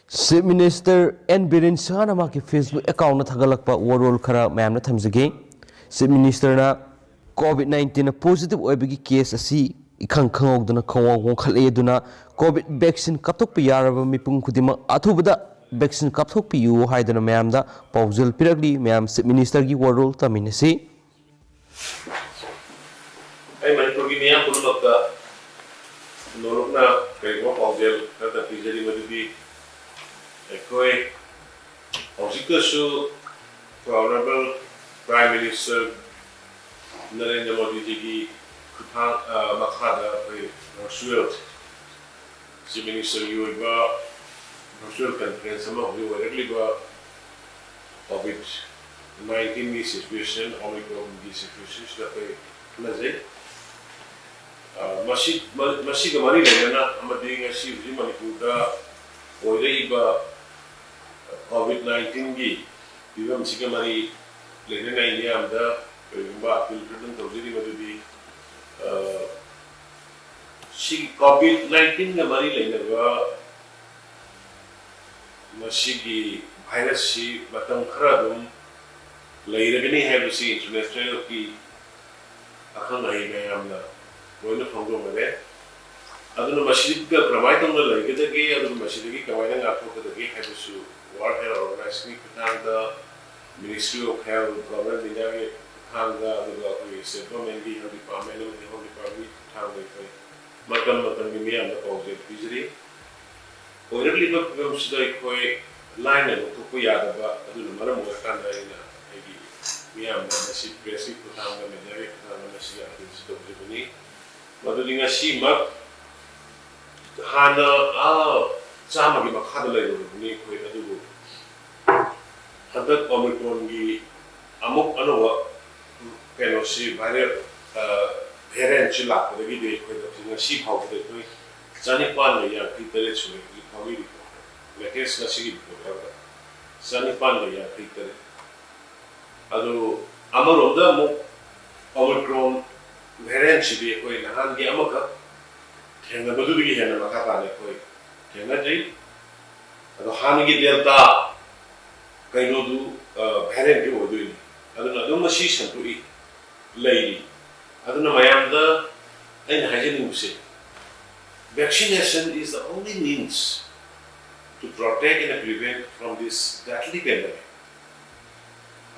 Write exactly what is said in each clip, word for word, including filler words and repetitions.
Chief Minister N Biren Singh ꯅ ꯃꯍꯥꯛꯀꯤ Facebook account ꯇ ꯊꯥꯒꯠꯂꯛꯄ ꯋꯥꯔꯣꯜ ꯈꯔ ꯃꯌꯥꯝꯅ ꯊꯝꯖꯒꯦ꯫ Chief Minister ꯅ COVID nineteen ꯅ positive ꯑꯣꯏꯕꯒꯤ case ꯑꯁꯤ ꯏꯈꯪ ꯈꯪꯍꯧꯗꯅ ꯈꯪꯋꯥꯡ ꯋꯥꯡꯈꯠꯂꯛꯏ, ꯑꯗꯨꯅ COVID vaccine ꯀꯥꯞꯊꯣꯛꯄ ꯌꯥꯔꯕ ꯃꯤꯄꯨꯝ ꯈꯨꯗꯤꯡꯃꯛ ꯑꯊꯨꯕꯗ vaccine ꯀꯥꯞꯊꯣꯛꯄꯤꯌꯨ ꯍꯥꯏꯗꯨꯅ ꯃꯌꯥꯝꯗ ꯄꯥꯎꯖꯦꯜ ꯄꯤꯔꯛꯂꯤ꯫ ꯃꯌꯥꯝ Chief Minister ꯒꯤ ꯋꯥꯔꯣꯜ ꯇꯥꯃꯤꯟꯅꯁꯤ꯫ ꯑꯩ ꯃꯅꯤꯄꯨꯔꯒꯤ ꯃꯤꯌꯥꯝ ꯄꯨꯝꯅꯃꯛꯇ ꯅꯣꯂꯨꯛꯅ ꯀꯔꯤꯒꯨꯝꯕ ꯄꯥꯎꯖꯦꯜ ꯈꯔꯇ ꯄꯤꯖꯔꯤ, ꯃꯗꯨꯗꯤ ꯑꯩꯈꯣꯏ ꯍꯧꯖꯤꯛꯇꯁꯨ Honorable Prime Minister ꯅꯔꯦꯟꯗ꯭ꯔ ꯃꯣꯗꯤꯖꯤꯒꯤ ꯈꯨꯊꯥꯡ, ꯑ, ꯃꯈꯥꯗ ꯑꯩꯈꯣꯏ virtual Chief Minister ꯒꯤ ꯑꯣꯏꯕ virtual conference ꯑꯃ ꯍꯧꯖꯤꯛ ꯑꯣꯏꯔꯛꯂꯤꯕ COVID nineteen ꯒꯤ situation, Omicron ꯒꯤ situation ꯁꯤꯗ ꯑꯩꯈꯣꯏ ꯈꯟꯅꯖꯩ꯫ ꯑ, ꯃꯁꯤ, ꯃ-, ꯃꯁꯤꯒ ꯃꯔꯤ ꯂꯩꯅꯅ ꯑꯃꯗꯤ ꯉꯁꯤ ꯍꯧꯖꯤꯛ ꯃꯅꯤꯄꯨꯔꯗ ꯑꯣꯏꯔꯛꯏꯕ COVID nineteen ꯒꯤ ꯐꯤꯕꯝꯁꯤꯒ ꯃꯔꯤ ꯂꯩꯅꯅ ꯑꯩ ꯃꯤꯌꯥꯝꯗ ꯀꯔꯤꯒꯨꯝꯕ appeal ꯈꯔꯗꯪ ꯇꯧꯖꯔꯤ, ꯃꯗꯨꯗꯤ, ꯑ, ꯁꯤ COVID nineteen ꯒ ꯃꯔꯤ ꯂꯩꯅꯕ ꯃꯁꯤꯒꯤ virus ꯁꯤ ꯃꯇꯝ ꯈꯔ ꯑꯗꯨꯝ ꯂꯩꯔꯒꯅꯤ ꯍꯥꯏꯕꯁꯤ international ꯀꯤ ꯑꯈꯪ ꯑꯍꯩ ꯃꯌꯥꯝꯅ ꯂꯣꯏꯅ ꯐꯣꯡꯗꯣꯛꯅꯔꯦ꯫ ꯑꯗꯨꯅ ꯃꯁꯤꯗ ꯀꯃꯥꯏꯅ ꯇꯧꯅ ꯂꯩꯒꯗꯒꯦ, ꯑꯗꯨꯒ ꯃꯁꯤꯗꯒꯤ ꯀꯃꯥꯏꯅ ꯉꯥꯛꯊꯣꯛꯀꯗꯒꯦ ꯍꯥꯏꯕꯁꯨ World Health Organization ꯒꯤ ꯈꯨꯠꯊꯥꯡꯗ, Ministry of Health, Government of India ꯒꯤ ꯈꯨꯠꯊꯥꯡꯗ, ꯑꯗꯨꯒ ꯑꯩꯈꯣꯏꯒꯤ State Government ꯀꯤ Health Department ꯑꯃꯗꯤ Home Department ꯀꯤ ꯈꯨꯠꯊꯥꯡꯗ ꯑꯩꯈꯣꯏ ꯃꯇꯝ ꯃꯇꯝꯒꯤ ꯃꯤꯌꯥꯝꯗ ꯄꯥꯎꯖꯦꯜ ꯄꯤꯖꯔꯤ꯫ ꯑꯣꯏꯔꯛꯂꯤꯕ ꯐꯤꯕꯝꯁꯤꯗ ꯑꯩꯈꯣꯏ ꯂꯥꯏꯅ ꯂꯧꯊꯣꯛꯄ ꯌꯥꯗꯕ, ꯑꯗꯨꯅ ꯃꯔꯝ ꯑꯣꯏꯔꯀꯥꯟꯗ ꯑꯩꯅ ꯑꯩꯒꯤ ꯃꯤꯌꯥꯝꯗ ꯉꯁꯤ press ꯀꯤ ꯈꯨꯠꯊꯥꯡꯗ, media ꯒꯤ ꯈꯨꯠꯊꯥꯡꯗ ꯉꯁꯤ appeal ꯁꯤ ꯇꯧꯖꯕꯅꯤ꯫ ꯃꯗꯨꯗꯤ ꯉꯁꯤꯃꯛ ꯍꯥꯟꯅ, ꯑꯥ, ꯆꯥꯝꯃꯒꯤ ꯃꯈꯥꯗ ꯂꯩꯔꯨꯔꯕꯅꯤ ꯑꯩꯈꯣꯏ, ꯑꯗꯨꯕꯨ ꯍꯟꯗꯛ Omicron ꯒꯤ ꯑꯃꯨꯛ ꯑꯅꯧꯕ ꯀꯩꯅꯣꯁꯤ, viral, ꯑ, variant ꯁꯤ ꯂꯥꯛꯄꯗꯒꯤꯗꯤ ꯑꯩꯈꯣꯏꯗ ꯍꯧꯖꯤꯛ ꯉꯁꯤ ꯐꯥꯎꯕꯗ ꯑꯩꯈꯣꯏ ꯆꯅꯤꯄꯥꯟꯒ ꯌꯥꯡꯈꯩ ꯇꯔꯦꯠ ꯁꯨꯔꯦ, ꯍꯧꯖꯤꯛ ꯐꯥꯎꯒꯤ report, latest ꯉꯁꯤꯒꯤ report ꯍꯥꯏꯕꯗ ꯆꯅꯤꯄꯥꯟꯒ ꯌꯥꯡꯈꯩ ꯇꯔꯦꯠ꯫ ꯑꯗꯨ ꯑꯃꯔꯣꯝꯗ ꯑꯃꯨꯛ Omicron variant ꯁꯤꯗꯤ ꯑꯩꯈꯣꯏ ꯅꯍꯥꯟꯒꯤ ꯑꯃꯈꯛ ꯊꯦꯡꯅꯕꯗꯨꯗꯒꯤ ꯍꯦꯟꯅ ꯃꯈꯥ ꯇꯥꯅ ꯑꯩꯈꯣꯏ ꯊꯦꯡꯅꯗ꯭ꯔꯤ꯫ ꯍꯥꯟꯅꯒꯤ ꯗꯦꯜꯇꯥ ꯀꯩꯅꯣꯗꯨ ꯚꯦꯔꯤꯌꯦꯟꯠꯇꯤ ꯑꯣꯏꯗꯣꯏꯅꯤ꯫ ꯑꯗꯨꯅ ꯑꯗꯨꯝ ꯃꯁꯤ ꯁꯟꯗꯣꯛꯏ ꯂꯩꯔꯤ꯫ ꯑꯗꯨꯅ ꯃꯌꯥꯝꯗ ꯑꯩꯅ ꯍꯥꯏꯖꯅꯤꯡꯕꯁꯦ, vaccination is the only means to protect and prevent from this deadly pandemic.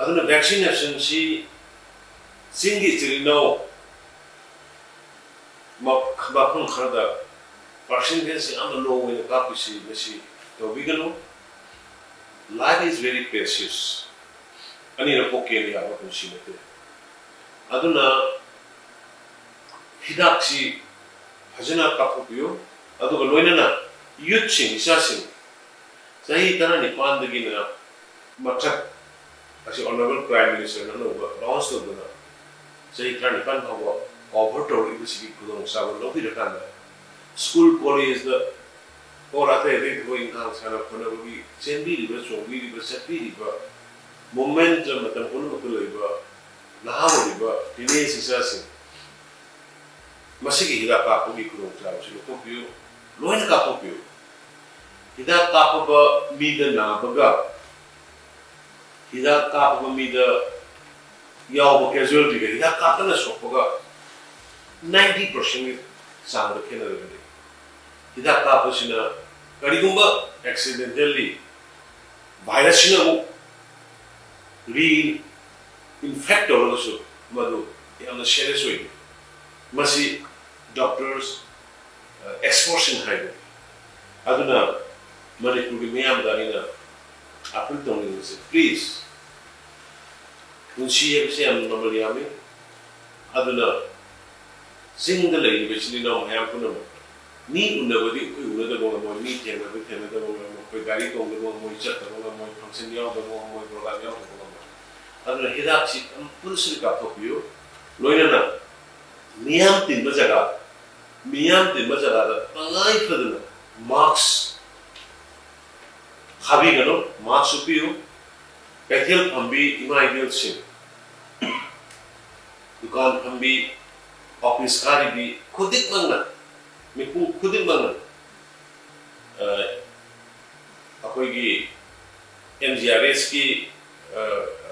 ꯑꯗꯨꯅ vaccination ꯁꯤ ꯆꯤꯡꯒꯤ ꯏꯆꯤꯜ ꯏꯅꯥꯎ ꯃ-, ꯃꯐꯝ ꯈꯔꯗ percentage ꯌꯥꯝꯅ low ꯑꯣꯏꯅ ꯀꯥꯞꯄꯤꯁꯤ ꯃꯁꯤ ꯇꯧꯕꯤꯒꯅꯨ꯫ Life is very precious. ꯑꯅꯤꯔꯛ ꯄꯣꯛꯀꯦꯅ ꯌꯥꯕ ꯄꯨꯟꯁꯤ ꯅꯠꯇꯦ꯫ ꯑꯗꯨꯅ ꯍꯤꯗꯥꯛꯁꯤ ꯐꯖꯅ ꯀꯥꯞꯊꯣꯛꯄꯤꯌꯨ꯫ ꯑꯗꯨꯒ ꯂꯣꯏꯅꯅ youthꯁꯤꯡ, ꯏꯆꯥꯁꯤꯡ ꯆꯍꯤ ꯇꯔꯥꯅꯤꯄꯥꯟꯗꯒꯤꯅ ꯃꯊꯛ ꯑꯁꯤ Honourable Prime Ministerꯅ ꯑꯅꯧꯕ launch ꯇꯧꯗꯨꯅ ꯆꯍꯤ ꯇꯔꯥꯅꯤꯄꯥꯟ ꯐꯥꯎꯕ cover ꯇꯧꯔꯛꯏꯕꯁꯤꯒꯤ ꯈꯨꯗꯣꯡꯆꯥꯕ ꯂꯧꯕꯤꯔꯀꯥꯟꯗ school collegeꯇ ꯑꯣꯔ ꯑꯇꯩ ꯑꯇꯩ ꯊꯕꯛ ꯏꯪꯈꯥꯡ ꯁꯥꯟꯅ ꯈꯣꯠꯅꯕꯒꯤ ꯆꯦꯟꯕꯤꯔꯤꯕ, ꯆꯣꯡꯕꯤꯔꯤꯕ, ꯆꯠꯄꯤꯔꯤꯕ movementꯇ ꯃꯇꯝ ꯄꯨꯝꯅꯃꯛꯇ ꯂꯩꯕ ꯅꯍꯥ ꯑꯣꯏꯔꯤꯕ teenage ꯏꯆꯥꯁꯤꯡ ꯃꯁꯤꯒꯤ ꯍꯤꯗꯥꯛ ꯀꯥꯞꯄꯒꯤ ꯈꯨꯗꯣꯡꯆꯥꯕꯁꯤ ꯂꯧꯊꯣꯛꯄꯤꯌꯨ, ꯂꯣꯏꯅ ꯀꯥꯞꯊꯣꯛꯄꯤꯌꯨ꯫ ꯍꯤꯗꯥꯛ ꯀꯥꯞꯄꯕ ꯃꯤꯗ ꯅꯥꯕꯒ ꯍꯤꯗꯥꯛ ꯀꯥꯞꯄꯕ ꯃꯤꯗ ꯌꯥꯎꯕ casualtyꯒ ꯍꯤꯗꯥꯛ ꯀꯥꯞꯇꯅ ꯁꯣꯛꯄꯒ ninety percentꯀꯤ ꯆꯥꯡꯗ ꯈꯦꯠꯅꯔꯒꯗꯤ, ꯍꯤꯗꯥꯛ ꯀꯥꯞꯄꯁꯤꯅ ꯀꯔꯤꯒꯨꯝꯕ accidentally virusꯁꯤꯅ ꯑꯃꯨꯛ reinfect ꯇꯧꯔꯒꯁꯨ ꯃꯗꯨ ꯌꯥꯝꯅ serious ꯑꯣꯏ꯫ ꯃꯁꯤ doctors, expertsꯁꯤꯡ ꯍꯥꯏꯕꯅꯤ꯫ ꯑꯗꯨꯅ ꯃꯅꯤꯄꯨꯔꯒꯤ ꯃꯤꯌꯥꯝꯗ ꯑꯩꯅ appeal ꯇꯧꯅꯤꯡꯕꯁꯦ, please, ꯄꯨꯟꯁꯤ ꯍꯥꯏꯕꯁꯤ ꯌꯥꯝꯅ ꯃꯃꯜ ꯌꯥꯝꯃꯤ꯫ ꯑꯗꯨꯅ ꯆꯤꯡꯗ ꯂꯩꯔꯤꯕ ꯏꯆꯤꯜ ꯏꯅꯥꯎ ꯃꯌꯥꯝ ꯄꯨꯝꯅꯃꯛ ꯃꯤ ꯎꯅꯕꯗꯤ ꯑꯩꯈꯣꯏ ꯎꯅꯗꯕ ꯉꯝꯃꯣꯏ, ꯃꯤ ꯊꯦꯡꯅꯕꯗꯤ ꯊꯦꯡꯅꯗꯕ ꯉꯝꯃꯣꯏ, ꯑꯩꯈꯣꯏ ꯒꯥꯔꯤ ꯇꯣꯡꯗꯕ ꯉꯝꯃꯣꯏ, ꯆꯠꯇꯕ ꯉꯝꯃꯣꯏ, function ꯌꯥꯎꯗꯕ ꯉꯝꯃꯣꯏ, program ꯌꯥꯎꯗꯕ ꯉꯝꯃꯣꯏ꯫ ꯑꯗꯨꯅ ꯍꯤꯗꯥꯛꯁꯤ compulsory ꯀꯥꯞꯊꯣꯛꯄꯤꯌꯨ꯫ ꯂꯣꯏꯅꯅ ꯃꯤꯌꯥꯝ ꯇꯤꯟꯕ ꯖꯒꯥ, ꯃꯤꯌꯥꯝ ꯇꯤꯟꯕ ꯖꯒꯥꯗ ꯇꯉꯥꯏ ꯐꯗꯅ mask ꯈꯥꯕꯤꯒꯅꯨ, mask ꯎꯞꯄꯤꯌꯨ꯫ ꯀꯩꯊꯦꯜ ꯐꯝꯕꯤ ꯏꯃꯥ ꯏꯕꯦꯜꯁꯤꯡ, ꯗꯨꯀꯥꯟ ꯐꯝꯕꯤ, office ꯀꯥꯔꯤꯕꯤ ꯈꯨꯗꯤꯡꯃꯛꯅ, ꯃꯤꯄꯨꯝ ꯈꯨꯗꯤꯡꯃꯛꯅ, ꯑ, ꯑꯩꯈꯣꯏꯒꯤ ꯑꯦꯝ ꯖꯤ ꯑꯥꯔ ꯑꯦꯁꯀꯤ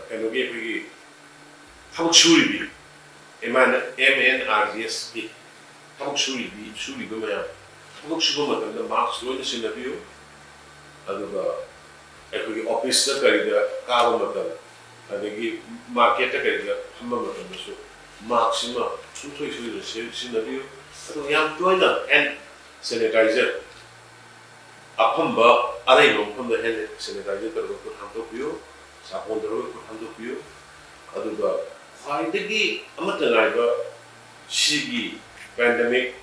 ꯀꯩꯅꯣꯒꯤ ꯑꯩꯈꯣꯏꯒꯤ ꯊꯕꯛ ꯁꯨꯔꯤꯕꯤ ꯑꯦꯝ ꯑꯦꯟ ꯑꯥꯔ ꯖꯤ ꯑꯦꯁꯀꯤ ꯊꯕꯛ ꯁꯨꯔꯤꯕꯤ ꯁꯨꯔꯤꯕ ꯃꯌꯥꯝ, ꯊꯕꯛ ꯁꯨꯕ ꯃꯇꯝꯗ ꯃꯥꯛꯁ ꯂꯣꯏꯅ ꯁꯤꯖꯤꯟꯅꯕꯤꯌꯨ꯫ ꯑꯗꯨꯒ ꯑꯩꯈꯣꯏꯒꯤ ꯑꯣꯐꯤꯁꯇ ꯀꯔꯤꯗ ꯀꯥꯕ ꯃꯇꯝ, ꯑꯗꯒꯤ ꯃꯥꯔꯀꯦꯠꯇ ꯀꯔꯤꯗ ꯐꯝꯕ ꯃꯇꯝꯗꯁꯨ ꯃꯥꯛꯁ ꯑꯃ ꯁꯨꯡꯁꯣꯏ ꯁꯣꯏꯗꯅ ꯁꯤ- ꯁꯤꯖꯤꯟꯅꯕꯤꯌꯨ꯫ ꯑꯗꯨꯒ ꯌꯥꯝ ꯇꯣꯏꯅ ꯍꯦꯟ ꯁꯦꯅꯤꯇꯥꯏꯖꯔ, ꯑꯐꯝꯕ ꯑꯔꯩꯕ ꯃꯐꯝꯗ ꯍꯦꯟ ꯁꯦꯅꯤꯇꯥꯏꯖꯔ ꯇꯧꯔꯒ ꯈꯨꯠ ꯍꯥꯝꯗꯣꯛꯄꯤꯌꯨ, ꯁꯥꯄꯣꯟ ꯇꯧꯔꯒ ꯈꯨꯠ ꯍꯥꯝꯗꯣꯛꯄꯤꯌꯨ꯫ ꯑꯗꯨꯒ ꯈ꯭ꯋꯥꯏꯗꯒꯤ ꯑꯃꯠꯇ ꯉꯥꯏꯕ ꯁꯤꯒꯤ ꯄꯦꯟꯗꯦꯃꯤꯛ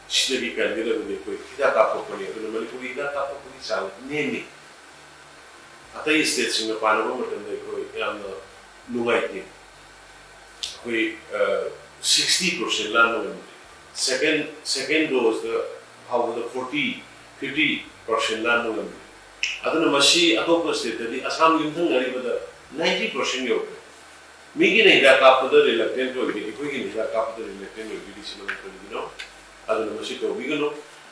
ꯁꯤꯗꯒꯤ ꯀꯟꯒꯗꯕꯗꯤ ꯑꯩꯈꯣꯏ ꯍꯤꯗꯥꯛ ꯀꯥꯞꯊꯣꯛꯄꯅꯤ꯫ ꯑꯗꯨꯅ ꯃꯅꯤꯄꯨꯔꯒꯤ ꯍꯤꯗꯥꯛ ꯀꯥꯞꯊꯣꯛꯄꯒꯤ ꯆꯥꯡ ꯅꯦꯝꯃꯤ꯫ ꯑꯇꯩ ꯁ꯭ꯇꯦꯠꯁꯤꯡꯒ ꯄꯥꯅꯕ ꯃꯇꯝꯗ ꯑꯩꯈꯣꯏ ꯌꯥꯝꯅ ꯅꯨꯡꯉꯥꯏꯇꯦ꯫ ꯑꯩꯈꯣꯏ ꯁꯤꯛꯁꯇꯤ ꯄꯥꯔꯁꯦꯟ ꯂꯥꯟꯕ ꯉꯝꯗꯦ꯫ ꯁꯦꯀꯦꯟ ꯁꯦꯀꯦꯟ ꯗꯣꯁꯇ ꯐꯥꯎꯕꯗ ꯐꯣꯔꯇꯤ ꯐꯤꯐꯇꯤ ꯄꯥꯔꯁꯦꯟ ꯂꯥꯟꯕ ꯉꯝꯗꯦ꯫ ꯑꯗꯨꯅ ꯃꯁꯤ ꯑꯇꯣꯞꯄ ꯁ꯭ꯇꯦꯠꯇꯗꯤ ꯑꯁꯥꯝ ꯌꯨꯝꯊꯪꯅꯔꯤꯕꯗ ꯅꯥꯏꯟꯇꯤ ꯄꯥꯔꯁꯦꯟ ꯌꯧꯈ꯭ꯔꯦ꯫ ꯃꯤꯒꯤꯅ ꯍꯤꯗꯥꯛ ꯀꯥꯞꯄꯗ ꯔꯤꯂꯛꯇꯦꯟ ꯑꯣꯏꯒꯦ, ꯑꯩꯈꯣꯏꯒꯤꯅ ꯍꯤꯗꯥꯛ ꯀꯥꯞꯄꯗ ꯔꯤꯂꯛꯇꯦꯟ ꯑꯣꯏꯒꯦꯗꯤ ꯁꯤ ꯃꯔꯝ ꯀꯔꯤꯒꯤꯅꯣ? ꯑꯗꯨꯅ ꯃꯁꯤ ꯇꯧꯕꯤꯒꯅꯨ꯫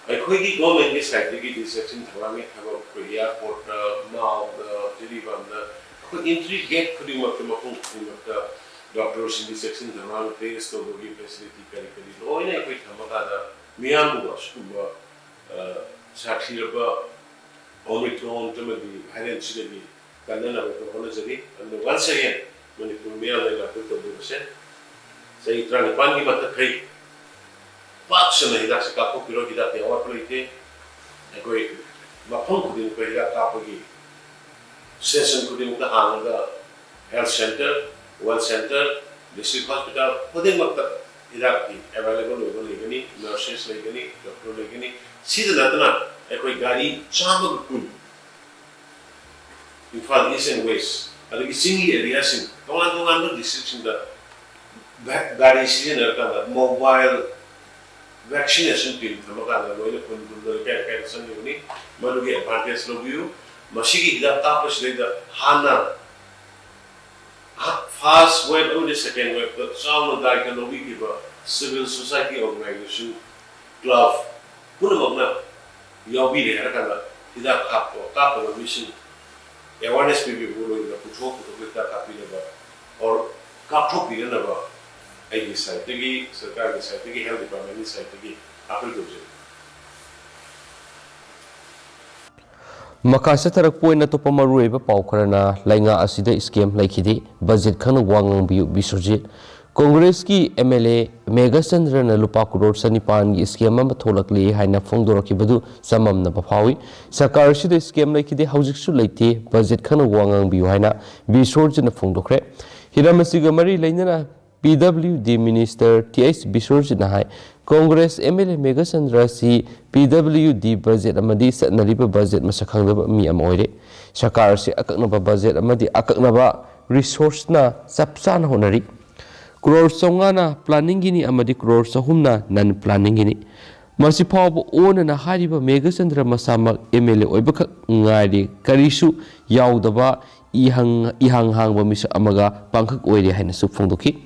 ꯑꯩꯈꯣꯏꯒꯤ ꯒꯣꯔꯃꯦꯟꯒꯤ ꯁꯥꯏꯠꯇꯒꯤꯗꯤ ꯆꯦꯛꯁꯤꯟ ꯊꯧꯔꯥꯡꯒꯤ ꯊꯕꯛ ꯑꯩꯈꯣꯏ ꯑꯦꯌꯥꯔꯄꯣꯔꯠꯇ, ꯃꯥꯎꯗ, ꯖꯤꯔꯤꯕꯥꯝꯗ, ꯑꯩꯈꯣꯏ ꯏꯟꯇ꯭ꯔꯤ ꯒꯦꯠ ꯈꯨꯗꯤꯡꯃꯛꯇ, ꯃꯐꯝ ꯈꯨꯗꯤꯡꯃꯛꯇ ꯗꯣꯛꯇꯔꯁꯤꯡꯒꯤ ꯆꯦꯛꯁꯤꯟ ꯊꯧꯔꯥꯡ, ꯇꯦꯁ ꯇꯧꯕꯒꯤ ꯐꯦꯁꯤꯂꯤꯇꯤ ꯀꯔꯤ ꯀꯔꯤ ꯂꯣꯏꯅ ꯑꯩꯈꯣꯏ ꯊꯝꯃꯀꯥꯟꯗ ꯃꯤꯌꯥꯝꯕꯨ ꯑꯁꯤꯒꯨꯝꯕ, ꯑ, ꯁꯥꯊꯤꯔꯕ ꯑꯣꯃꯤꯀ꯭ꯔꯣꯟ ꯑꯃꯗꯤ ꯚꯥꯏꯔꯦꯟꯁꯤꯗꯒꯤ ꯀꯟꯅꯅꯕ ꯍꯣꯠꯅꯖꯔꯤ꯫ ꯑꯗꯨꯅ once again ꯃꯅꯤꯄꯨꯔ ꯃꯤꯌꯥꯝꯅ ꯉꯥꯛꯇ ꯇꯧꯕꯤꯕꯁꯦ, ꯆꯍꯤ ꯇꯔꯥꯅꯤꯄꯥꯟꯒꯤ ꯃꯊꯛ ꯈꯩ ꯄꯥꯛ ꯁꯟꯅ ꯍꯤꯗꯥꯛꯁꯦ ꯀꯥꯞꯊꯣꯛꯄꯤꯔꯣ꯫ ꯍꯤꯗꯥꯛꯀꯤ ꯑꯋꯥꯠꯄ ꯂꯩꯇꯦ꯫ ꯑꯩꯈꯣꯏ ꯃꯐꯝ ꯈꯨꯗꯤꯡꯃꯛꯇ ꯍꯤꯗꯥꯛ ꯀꯥꯞꯄꯒꯤ ꯁ꯭ꯇꯦꯁꯟ ꯈꯨꯗꯤꯡꯃꯛꯇ ꯍꯥꯡꯉꯒ, health centre, wealth centre, district hospital ꯈꯨꯗꯤꯡꯃꯛꯇ ꯍꯤꯗꯥꯛꯀꯤ ꯑꯦꯚꯥꯏꯂꯦꯕꯜ ꯑꯣꯏꯕ ꯂꯩꯒꯅꯤ, ꯅꯔꯁꯦꯁ ꯂꯩꯒꯅꯤ, ꯗꯣꯛꯇꯔ ꯂꯩꯒꯅꯤ꯫ ꯁꯤꯗ ꯅꯠꯇꯅ ꯑꯩꯈꯣꯏ ꯒꯥꯔꯤ ꯆꯥꯝꯃꯒ ꯀꯨꯟ ꯏꯝꯐꯥꯜ ꯏꯁ ꯑꯦꯟ ꯋꯦꯁ, ꯑꯗꯒꯤ ꯆꯤꯡꯒꯤ ꯑꯦꯔꯤꯌꯥꯁꯤꯡ, ꯇꯣꯉꯥꯟ ꯇꯣꯉꯥꯟꯕ ꯗꯤꯁꯇ꯭ꯔꯤꯛꯁꯤꯡꯗ ꯚꯦ-, ꯒꯥꯔꯤ ꯁꯤꯖꯤꯟꯅꯔꯀꯥꯟꯗ ꯃꯣꯕꯥꯏꯜ ꯚꯦꯛꯁꯤꯅꯦꯁꯟ ꯇꯤꯝ ꯊꯝꯃꯀꯥꯟꯗ ꯂꯣꯏꯅ ꯈꯨꯟ ꯈꯨꯟꯗ, ꯂꯩꯀꯥꯏ ꯂꯩꯀꯥꯏꯗ ꯆꯪꯉꯤꯕꯅꯤ꯫ ꯃꯗꯨꯒꯤ ꯑꯦꯗꯚꯥꯟꯇꯦꯖ ꯂꯧꯕꯤꯌꯨ꯫ ꯃꯁꯤꯒꯤ ꯍꯤꯗꯥꯛ ꯀꯥꯞꯄꯁꯤꯗꯩꯗ ꯍꯥꯟꯅ ꯐꯥꯔꯁ ꯋꯦꯕ ꯑꯃꯗꯤ ꯁꯦꯀꯦꯟ ꯋꯦꯕꯇ ꯆꯥꯎꯅ ꯗꯥꯏꯇ ꯂꯧꯕꯤꯈꯤꯕ ꯁꯤꯚꯤꯜ ꯁꯣꯁꯥꯏꯇꯤ ꯑꯣꯔꯒꯅꯥꯏꯖꯦꯁꯟ, ꯀ꯭ꯂꯕ ꯄꯨꯝꯅꯃꯛꯅ ꯌꯥꯎꯕꯤꯔꯦ ꯍꯥꯏꯔꯀꯥꯟꯗ ꯍꯤꯗꯥꯛ ꯀꯥꯞꯄ ꯀꯥꯞꯇꯕ ꯃꯤꯁꯤꯡ ꯑꯦꯋꯥꯔꯅꯦꯁ ꯄꯤꯕꯤꯕ ꯂꯣꯏꯅꯅ ꯄꯨꯊꯣꯛ ꯄꯨꯊꯣꯛꯄ ꯍꯤꯗꯥꯛ ꯀꯥꯞꯄꯤꯅꯕ ꯑꯣꯔ ꯀꯥꯞꯊꯣꯛꯄꯤꯅꯅꯕ ꯑꯩꯒꯤ ꯁꯥꯏꯠꯇꯒꯤ, ꯁꯔꯀꯥꯔꯒꯤ ꯁꯥꯏꯠꯇꯒꯤ, ꯍꯦꯜꯊ ꯗꯤꯄꯥꯔꯠꯃꯦꯟꯒꯤ ꯁꯥꯏꯠꯇꯒꯤ ꯑꯥꯄꯤꯜ ꯇꯧꯖꯔꯤ꯫ ꯃꯈꯥ ꯆꯠꯊꯔꯛꯄ ꯑꯣꯏꯅ ꯑꯇꯣꯞꯄ ꯃꯔꯨꯑꯣꯏꯕ ꯄꯥꯎ ꯈꯔꯅ, ꯂꯩꯉꯥꯛ ꯑꯁꯤꯗ ꯁ꯭ꯀꯦꯝ ꯂꯩꯈꯤꯗꯦ, ꯕꯖꯦꯠ ꯈꯪꯅ ꯋꯥ ꯉꯥꯡꯕꯤꯌꯨ, ꯕꯤꯁ꯭ꯋꯖꯤꯠ꯫ ꯀꯣꯡꯒ꯭ꯔꯦꯁꯀꯤ ꯑꯦꯝ ꯑꯦꯜ ꯑꯦ ꯃꯦꯘꯆꯟꯗ꯭ꯔꯅ ꯂꯨꯄꯥ ꯀ꯭ꯔꯣꯔ ꯆꯅꯤꯄꯥꯟꯒꯤ ꯁ꯭ꯀꯦꯝ ꯑꯃ ꯊꯣꯛꯂꯛꯂꯤ ꯍꯥꯏꯅ ꯐꯣꯡꯗꯣꯔꯛꯈꯤꯕꯗꯨ ꯆꯃꯝꯅꯕ ꯐꯥꯎꯏ꯫ ꯁꯔꯀꯥꯔ ꯑꯁꯤꯗ ꯁ꯭ꯀꯦꯝ ꯂꯩꯈꯤꯗꯦ, ꯍꯧꯖꯤꯛꯁꯨ ꯂꯩꯇꯦ, ꯕꯖꯦꯠ ꯈꯪꯅ ꯋꯥ ꯉꯥꯡꯕꯤꯌꯨ ꯍꯥꯏꯅ ꯕꯤꯁ꯭ꯋꯖꯤꯠꯅ ꯐꯣꯡꯗꯣꯛꯈ꯭ꯔꯦ꯫ ꯍꯤꯔꯝ ꯑꯁꯤꯒ ꯃꯔꯤ ꯂꯩꯅꯅ P W D minister T H ꯕꯤꯁ꯭ꯋꯖꯤꯠꯅ ꯍꯥꯏ, ꯀꯣꯡꯒ꯭ꯔꯦꯁ ꯑꯦꯝ ꯑꯦꯜ ꯑꯦ ꯃꯦꯘꯆꯟꯗ꯭ꯔ ꯑꯁꯤ ꯄꯤ ꯗꯕ꯭ꯂꯤꯎ ꯗꯤ ꯕꯖꯦꯠ ꯑꯃꯗꯤ ꯆꯠꯅꯔꯤꯕ ꯕꯖꯦꯠ ꯃꯁꯛ ꯈꯪꯗꯕ ꯃꯤ ꯑꯃ ꯑꯣꯏꯔꯦ꯫ ꯁꯔꯀꯥꯔ ꯑꯁꯤ ꯑꯀꯛꯅꯕ ꯕꯖꯦꯠ ꯑꯃꯗꯤ ꯑꯀꯛꯅꯕ ꯔꯤꯁꯣꯔꯁꯅ ꯆꯞ ꯆꯥꯅ ꯍꯣꯠꯅꯔꯤ꯫ ꯀ꯭ꯔꯣꯔ ꯆꯥꯝꯃꯉꯥꯅ ꯄ꯭ꯂꯥꯅꯤꯡꯒꯤꯅꯤ ꯑꯃꯗꯤ ꯀ꯭ꯔꯣꯔ ꯆꯍꯨꯝꯅ ꯅꯟ ꯄ꯭ꯂꯥꯅꯤꯡꯒꯤꯅꯤ꯫ ꯃꯁꯤ ꯐꯥꯎꯕ ꯑꯣꯟꯅꯅ ꯍꯥꯏꯔꯤꯕ ꯃꯦꯘꯆꯟꯗ꯭ꯔ ꯃꯁꯥꯃꯛ ꯑꯦꯝ ꯑꯦꯜ ꯑꯦ ꯑꯣꯏꯕꯈꯛ ꯉꯥꯏꯔꯦ, ꯀꯔꯤꯁꯨ ꯌꯥꯎꯗꯕ ꯏꯍꯪ ꯏꯍꯥꯡ ꯍꯥꯡꯕ ꯃꯤꯁꯛ ꯑꯃꯒ ꯄꯥꯡꯈꯛ ꯑꯣꯏꯔꯦ ꯍꯥꯏꯅꯁꯨ ꯐꯣꯡꯗꯣꯛꯈꯤ꯫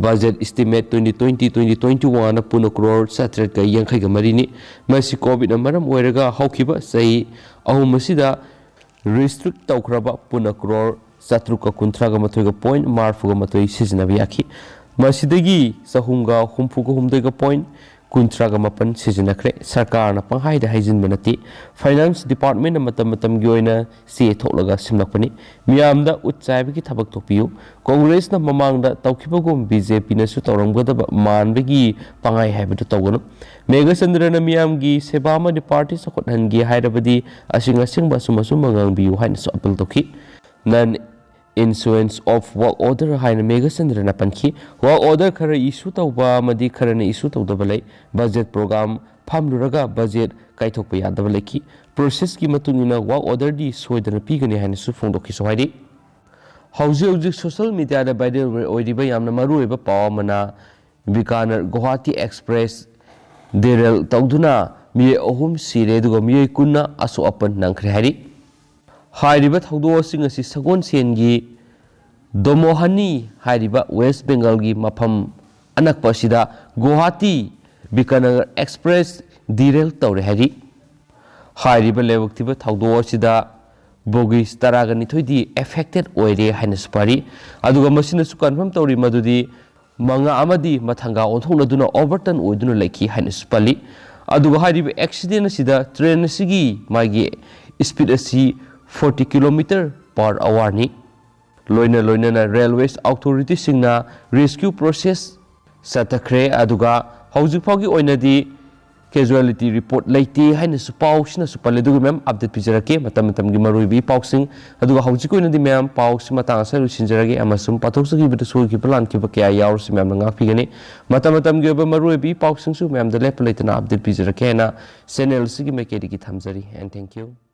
Budget estimate twenty twenty twenty ꯋꯥꯟꯅ ꯄꯨꯟꯅ ꯀ꯭ꯔꯣꯔ ꯆꯥꯇ꯭ꯔꯦꯠꯀ ꯌꯥꯡꯈꯩꯒ ꯃꯔꯤꯅꯤ꯫ ꯃꯁꯤ ꯀꯣꯚꯤꯗꯅ ꯃꯔꯝ ꯑꯣꯏꯔꯒ ꯍꯧꯈꯤꯕ ꯆꯍꯤ ꯑꯍꯨꯝ ꯑꯁꯤꯗ ꯔꯤꯁꯇ꯭ꯔꯤꯛ ꯇꯧꯈ꯭ꯔꯕ ꯄꯨꯟꯅ ꯀ꯭ꯔꯣꯔ ꯆꯥꯇ꯭ꯔꯨꯛꯀ ꯀꯨꯟꯊ꯭ꯔꯥꯒ ꯃꯥꯊꯣꯏꯒ ꯄꯣꯏꯟ ꯃꯔꯐꯨꯒ ꯃꯥꯊꯣꯏ ꯁꯤꯖꯤꯟꯅꯕ ꯌꯥꯈꯤ꯫ ꯃꯁꯤꯗꯒꯤ ꯆꯍꯨꯝꯒ ꯍꯨꯝꯐꯨꯒ ꯍꯨꯝꯗꯣꯏꯒ ꯄꯣꯏꯟ ꯀꯨꯟꯊ꯭ꯔꯥꯒ ꯃꯥꯄꯟ ꯁꯤꯖꯤꯟꯅꯈ꯭ꯔꯦ꯫ ꯁꯔꯀꯥꯔꯅ ꯄꯪꯍꯥꯏꯗ ꯍꯥꯏꯖꯤꯟꯕ ꯅꯠꯇꯦ꯫ ꯐꯥꯏꯅꯥꯟꯁ ꯗꯤꯄꯥꯔꯠꯃꯦꯟꯅ ꯃꯇꯝ ꯃꯇꯝꯒꯤ ꯑꯣꯏꯅ ꯆꯦ ꯊꯣꯛꯂꯒ ꯁꯤꯡꯂꯛꯄꯅꯤ꯫ ꯃꯤꯌꯥꯝꯗ ꯎꯠ ꯆꯥꯏꯕꯒꯤ ꯊꯕꯛ ꯊꯣꯛꯄꯤꯌꯨ꯫ ꯀꯣꯡꯒ꯭ꯔꯦꯁꯅ ꯃꯃꯥꯡꯗ ꯇꯧꯈꯤꯕꯒꯨꯝ ꯕꯤ ꯖꯦ ꯄꯤꯅꯁꯨ ꯇꯧꯔꯝꯒꯗꯕ ꯃꯥꯟꯕꯒꯤ ꯄꯪꯍꯥꯏ ꯍꯥꯏꯕꯗꯨ ꯇꯧꯒꯅꯨ꯫ ꯃꯦꯘꯆꯟꯗ꯭ꯔꯅ ꯃꯤꯌꯥꯝꯒꯤ ꯁꯦꯕꯥ ꯑꯃꯗꯤ ꯄꯥꯔꯇꯤ ꯆꯥꯎꯈꯠꯍꯟꯒꯦ ꯍꯥꯏꯔꯕꯗꯤ ꯑꯁꯦꯡ ꯑꯁꯦꯡꯕ ꯑꯆꯨꯝ ꯑꯆꯨꯝꯕ ꯉꯥꯡꯕꯤꯌꯨ ꯍꯥꯏꯅꯁꯨ ꯑꯄꯤꯜ ꯇꯧꯈꯤ꯫ ꯅꯟ ꯏꯟꯁꯨꯔꯦꯟꯁ ꯑꯣꯐ ꯋꯥꯔꯛ ꯑꯣꯔꯗꯔ ꯍꯥꯏꯅ ꯃꯦꯘꯆꯟꯗ꯭ꯔꯅ ꯄꯟꯈꯤ꯫ ꯋꯥꯔꯛ ꯑꯣꯔꯗꯔ ꯈꯔ ꯏꯁꯨ ꯇꯧꯕ ꯑꯃꯗꯤ ꯈꯔꯅ ꯏꯁꯨ ꯇꯧꯗꯕ ꯂꯩ꯫ ꯕꯖꯦꯠ ꯄ꯭ꯔꯣꯒ꯭ꯔꯥꯝ ꯐꯝꯂꯨꯔꯒ ꯕꯖꯦꯠ ꯀꯥꯏꯊꯣꯛꯄ ꯌꯥꯗꯕ ꯂꯩꯈꯤ꯫ ꯄ꯭ꯔꯣꯁꯦꯁꯀꯤ ꯃꯇꯨꯡ ꯏꯟꯅ ꯋꯥꯔꯛ ꯑꯣꯔꯗꯔꯗꯤ ꯁꯣꯏꯗꯅ ꯄꯤꯒꯅꯤ ꯍꯥꯏꯅꯁꯨ ꯐꯣꯡꯗꯣꯛꯈꯤꯁꯨ ꯍꯥꯏꯔꯤ꯫ ꯍꯧꯖꯤꯛ ꯍꯧꯖꯤꯛ ꯁꯣꯁꯤꯌꯦꯜ ꯃꯤꯗꯤꯌꯥꯗ ꯚꯥꯏꯔꯦꯜ ꯑꯣꯏꯔꯤꯕ ꯌꯥꯝꯅ ꯃꯔꯨꯑꯣꯏꯕ ꯄꯥꯎ ꯑꯃꯅ, ꯕꯤꯀꯥꯅꯔ ꯒꯨꯋꯥꯍꯥꯇꯤ ꯑꯦꯛꯁꯄ꯭ꯔꯦꯁ ꯗꯦꯔꯦꯜ ꯇꯧꯗꯨꯅ ꯃꯤꯑꯣꯏ ꯑꯍꯨꯝ ꯁꯤꯔꯦ, ꯑꯗꯨꯒ ꯃꯤꯑꯣꯏ ꯀꯨꯟꯅ ꯑꯁꯣꯛ ꯑꯄꯟ ꯅꯪꯈ꯭ꯔꯦ ꯍꯥꯏꯔꯤ꯫ ꯍꯥꯏꯔꯤꯕ ꯊꯧꯗꯣꯛ ꯑꯁꯤꯡ ꯑꯁꯤ ꯁꯒꯣꯜꯁꯦꯟꯒꯤ ꯗꯣꯃꯣꯍꯅꯤ ꯍꯥꯏꯔꯤꯕ ꯋꯦꯁ ꯕꯦꯡꯒꯜꯒꯤ ꯃꯐꯝ ꯑꯅꯛꯄ ꯑꯁꯤꯗ ꯒꯨꯋꯥꯍꯥꯇꯤ ꯕꯤꯀꯥꯅꯒꯔ ꯑꯦꯛꯁꯄ꯭ꯔꯦꯁ ꯗꯤꯔꯦꯜ ꯇꯧꯔꯦ ꯍꯥꯏꯔꯤ꯫ ꯍꯥꯏꯔꯤꯕ ꯂꯥꯏꯕꯛ ꯊꯤꯕ ꯊꯧꯗꯣꯛ ꯑꯁꯤꯗ ꯕꯣꯒꯤꯁ ꯇꯔꯥꯒ ꯅꯤꯊꯣꯏꯗꯤ ꯑꯦꯐꯦꯛꯇꯦꯠ ꯑꯣꯏꯔꯦ ꯍꯥꯏꯅꯁꯨ ꯄꯥꯔꯤ꯫ ꯑꯗꯨꯒ ꯃꯁꯤꯅꯁꯨ ꯀꯟꯐꯥꯔꯝ ꯇꯧꯔꯤ ꯃꯗꯨꯗꯤ ꯃꯉꯥ ꯑꯃꯗꯤ ꯃꯊꯪꯒ ꯑꯣꯟꯊꯣꯛꯅꯗꯨꯅ ꯑꯣꯚꯔꯇꯔꯟ ꯑꯣꯏꯗꯨꯅ ꯂꯩꯈꯤ ꯍꯥꯏꯅꯁꯨ ꯄꯜꯂꯤ꯫ ꯑꯗꯨꯒ ꯍꯥꯏꯔꯤꯕ ꯑꯦꯛꯁꯤꯗꯦꯟ ꯑꯁꯤꯗ ꯇ꯭ꯔꯦꯟ ꯑꯁꯤꯒꯤ ꯃꯥꯒꯤ ꯁ꯭ꯄꯤꯗ ꯑꯁꯤ forty kilometre per hourꯅꯤ꯫ ꯂꯣꯏꯅ ꯂꯣꯏꯅꯅ ꯔꯦꯜꯋꯦꯁ ꯑꯣꯊꯣꯔꯤꯇꯤꯁꯤꯡꯅ ꯔꯦꯁꯀ꯭ꯌꯨ ꯄ꯭ꯔꯣꯁꯦꯁ ꯆꯠꯊꯈ꯭ꯔꯦ꯫ ꯑꯗꯨꯒ ꯍꯧꯖꯤꯛ ꯐꯥꯎꯒꯤ ꯑꯣꯏꯅꯗꯤ ꯀꯦꯖꯨꯋꯦꯂꯤꯇꯤ ꯔꯤꯄꯣꯔꯠ ꯂꯩꯇꯦ ꯍꯥꯏꯅꯁꯨ ꯄꯥꯎꯁꯤꯅꯁꯨ ꯄꯜꯂꯤ꯫ ꯑꯗꯨꯒ ꯃꯌꯥꯝ ꯑꯞꯗꯦꯠ ꯄꯤꯖꯔꯛꯀꯦ ꯃꯇꯝ ꯃꯇꯝꯒꯤ ꯃꯔꯨꯑꯣꯏꯕ ꯏ ꯄꯥꯎꯁꯤꯡ꯫ ꯑꯗꯨꯒ ꯍꯧꯖꯤꯛꯀꯤ ꯑꯣꯏꯅꯗꯤ ꯃꯌꯥꯝ ꯄꯥꯎꯁꯤ ꯃꯇꯥꯡ ꯑꯁꯤꯗ ꯂꯣꯏꯁꯤꯟꯖꯔꯒꯦ ꯑꯃꯁꯨꯡ ꯄꯥꯊꯣꯛꯆꯈꯤꯕꯗ ꯁꯣꯏꯈꯤꯕ ꯂꯥꯟꯈꯤꯕ ꯀꯌꯥ ꯌꯥꯎꯔꯁꯨ ꯃꯌꯥꯝꯅ ꯉꯥꯛꯄꯤꯒꯅꯤ꯫ ꯃꯇꯝ ꯃꯇꯝꯒꯤ ꯑꯣꯏꯕ ꯃꯔꯨꯑꯣꯏꯕ ꯏ ꯄꯥꯎꯁꯤꯡꯁꯨ ꯃꯌꯥꯝꯗ ꯂꯦꯞꯄ ꯂꯩꯇꯅ ꯑꯞꯗꯦꯠ ꯄꯤꯖꯔꯛꯀꯦ ꯍꯥꯏꯅ ꯆꯦꯅꯦꯜ ꯑꯁꯤꯒꯤ ꯃꯥꯏꯀꯩꯗꯒꯤ ꯊꯝꯖꯔꯤ꯫ And thank you.